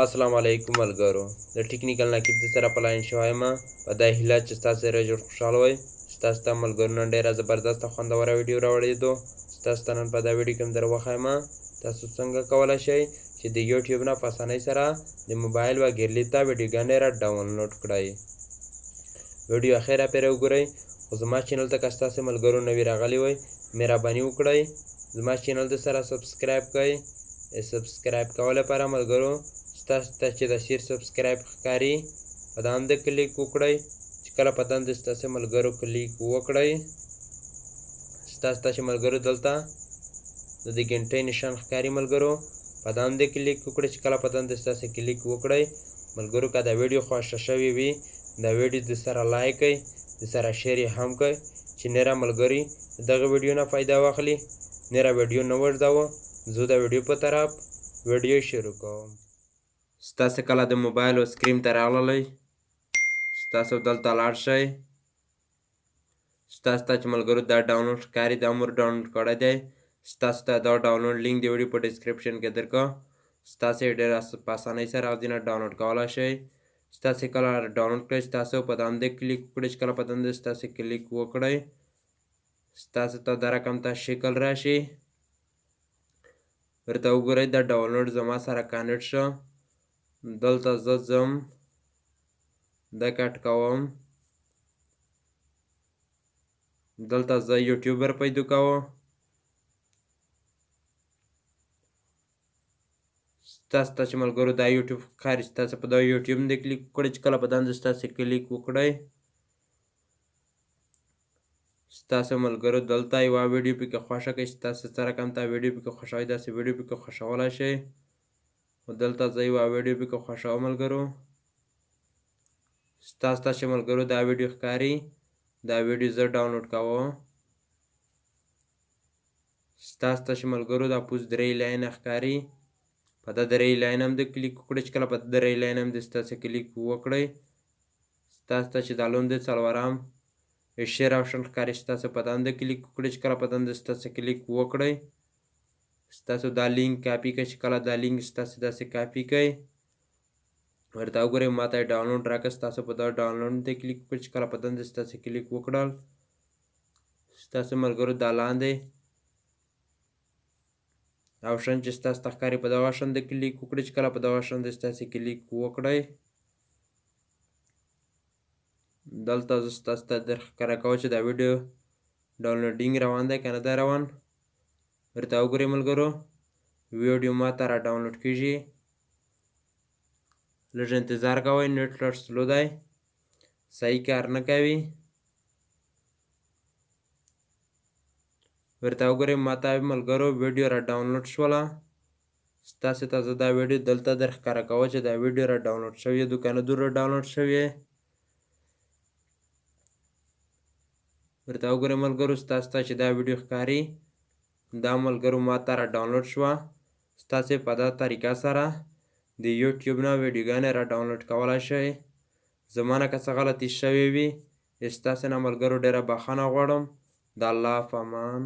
السلام علیکم ملګرو، د ټیکنیکل نقیب د سره په لاین شوی ما په دا هیله چې ستاسو سره جوړ خوشحاله وئ. ستاسو ته ملګرو نن ډېره زبردسته خوندوره ویډیو راوړې دو. ستاسو ته نن په دا ویډیو کې هم در وښایم تاسو څنګه کولی شئ چې د یوټیوب نه په اسانۍ سره د موبایل و ګیرلي ته ویډیوګانې را ډاونلوډ کړئ. ویډیو اخره پورې وګورئ. خو زما چینل ته که ستاسو ملګرو نوي راغلي وئ، مهرباني وکړئ زما چینل د سره سبسکرایب کړئ. سبسکرایب کولو لپاره ملګرو ستاسو ته چې د شیر سبسکرایب ښکاري په داندې کلیک وکړئ. چې کله په داندې ستاسو ملګرو کلیک وکړئ، ستاسو ته چې ملګرو دلته د دې ګنټې نشان ښکاري ملګرو په داندې کلیک وکړئ. چې کله په داندې ستاسو کلیک وکړئ ملګرو، که دا ویډیو خوښه شوې وي دا ویډیو د سره لایک کړئ، د سره شیر یې هم کړئ چې نوره ملګري دغه ویډیو نه فایده واخلي. نوره ویډیو نه ورځوو، زه د ویډیو په طرف ویډیو شروع کوم. ستاسو کله د موبایل او سکرین ته راغللی، ستاسو دلته لاړ شئ. ستاسو ته چې ملګرو دا ډاونلوډ ښکاري دا مور ډاونلوډ کړی دی. ستاسو ته دا ډاونلوډ لینک د ویډیو په ډسکرپشن کې درکو. ستاسو یې ډېر په اسانۍ سره ځینې ډاونلوډ کولی شئ. ستاسو کله ډاونلوډ کړئ، ستاسو په داندې کلیک وکړئ. چې کله په داندې ستاسو کلیک وکړئ، ستاسو ته دا رقم ته شکل راشي. ورته وګورئ دا ډاونلوډ زما سره کانکټ شو. دلته زه ځم دا کټ کوم، دلته زه یوټیوبر پیدا کوم. ستاسو ته چې ملګرو دا یوټیوب ښکاري، ستاسو په دا یوټیوب باندې کلیک وکړئ. چې کله په داندې ستاسو کلیک وکړئ، ستاسو ملګرو دلته یوه ویډیو پکې خوښه کړئ. ستاسو څه رقم ته ویډیو پکې خوښوئ داسې ویډیو پکې خوښولی شئ. خو دلته زه یوه ویډیو پکې خوښوم ملګرو. ستاسو ته چې ملګرو دا ویډیو ښکاري دا ویډیو زه ډاونلوډ کوم. ستاسو ته چې ملګرو دا پوز درې لاینه ښکاري، په دا درې لاین هم د کلیک وکړئ. چې کله په درې لاین هم د ستاسو کلیک وکړئ، ستاسو ته چې دا لوند څلورم شیر آپشن ښکاري، ستاسو په داندې کلیک وکړئ. چې کله په داندې ستاسو کلیک وکړئ، ستاسو دا لینک کاپي کړئ. چې کله دا لینک ستاسو داسې کاپي کړئ، ورته وګورئ ما ته یې ډاونلوډ راکړه. ستاسو په دا ډاونلوډ ته کلیک وکړئ. چې کله په داندې ستاسو کلیک وکړل، ستاسو ملګرو دا لاندې آپشن چې ستاسو ته ښکاري په دغه آپشن د کلیک وکړئ. چې کله په دغه آپشن د ستاسو کلیک وکړئ، دلته زه ستاسو ته در ښکاره کوم چې دا ویډیو ډاونلوډینګ روان دی که نه دی روان. ورته وګورئ ملګرو ویډیو ما ته را ډاونلوډ کېږي. لږ انتظار کوئ، نېټ لږ سلو دی، صحیح کار نه کوي. ورته وګورئ ما ته ملګرو ویډیو را ډاونلوډ شوله. ستاسو ته زه دا ویډیو دلته در ښکاره کوم چې دا ویډیو را ډاونلوډ شوې ده که نه ده را ډاونلوډ شوې. ورته وګورئ ملګرو ستاسو ته چې دا ویډیو ښکاري دا ملګرو ما ته را ډاونلوډ شوه. ستاسو په دا طریقه سره د یوټیوب نه ویډیوګانې را ډاونلوډ کولی شئ. زما نه که څه غلطي شوې وي ستاسو نه ملګرو ډېره بخښنه غواړم. د الله په امان.